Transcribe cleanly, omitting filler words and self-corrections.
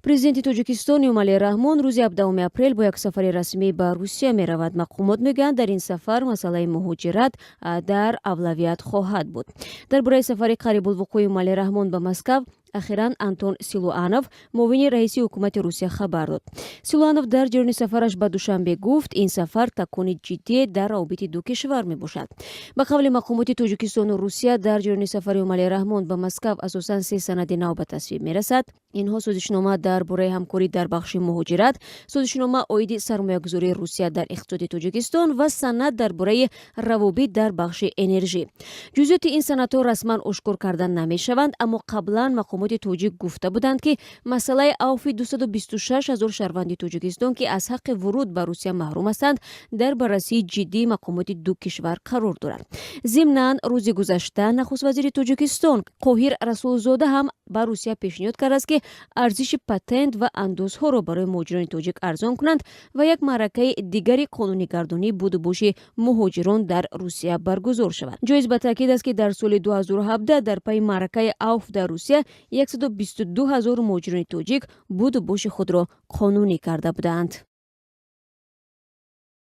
Президенти Тоҷикистон Эмомалӣ Раҳмон рӯзи 17 апрел бо як сафари расмӣ ба Русия меравад. Мақомот мегӯянд, дар ин сафар масъалаи муҳоҷират дар авлавият хоҳад буд. Дар бораи сафари қарибулвуқӯи Эмомалӣ Раҳмон ба Москав ахиран Антон Силуанов, муовини раиси ҳукумати Русия, хабар дод. Силуанов дар ҷараёни сафараш ба Душанбе гуфт, ин сафар такони ҷиддие дар равобити ду кишвар мебошад. Ба қавли мақомоти Тоҷикистону Русия, дар ҷараёни сафари Эмомалӣ Раҳмон ба Москав асосан се санади нав ба тасвиб мерасад. Инҳо созишнома дар бораи ҳамкорӣ дар бахши муҳоҷират, созишнома оиди сармоягузории Русия дар иқтисоди Тоҷикистон ва санад дар бораи равобит дар бахши энержӣ. Ҷузъиёти ин санадҳо расман ошкор карда намешаванд, аммо қаблан мақомоти тоҷик гуфта буданд, ки масъалаи авфи 226 ҳазор шаҳрванди Тоҷикистон, ки аз ҳаққи вуруд ба Русия маҳрум ҳастанд, дар баррасии ҷиддии мақомоти ду кишвар қарор дорад. Зимнан, рӯзи гузашта нахуствазири Тоҷикистон Қоҳир Расулзода ҳам ба Русия пешниҳод кардааст, ки арзиши патент ва андозҳоро барои муҳоҷирони тоҷик арзон кунанд ва як маъракаи дигари қонунигардонии будубоши муҳоҷирон дар Русия баргузор шавад. Ҷоиз ба таъкид аст, ки дар соли 2017 дар пайи маъракаи авф дар Русия 122 ҳазор муҳоҷирони тоҷик будубоши худро қонунӣ карда буданд.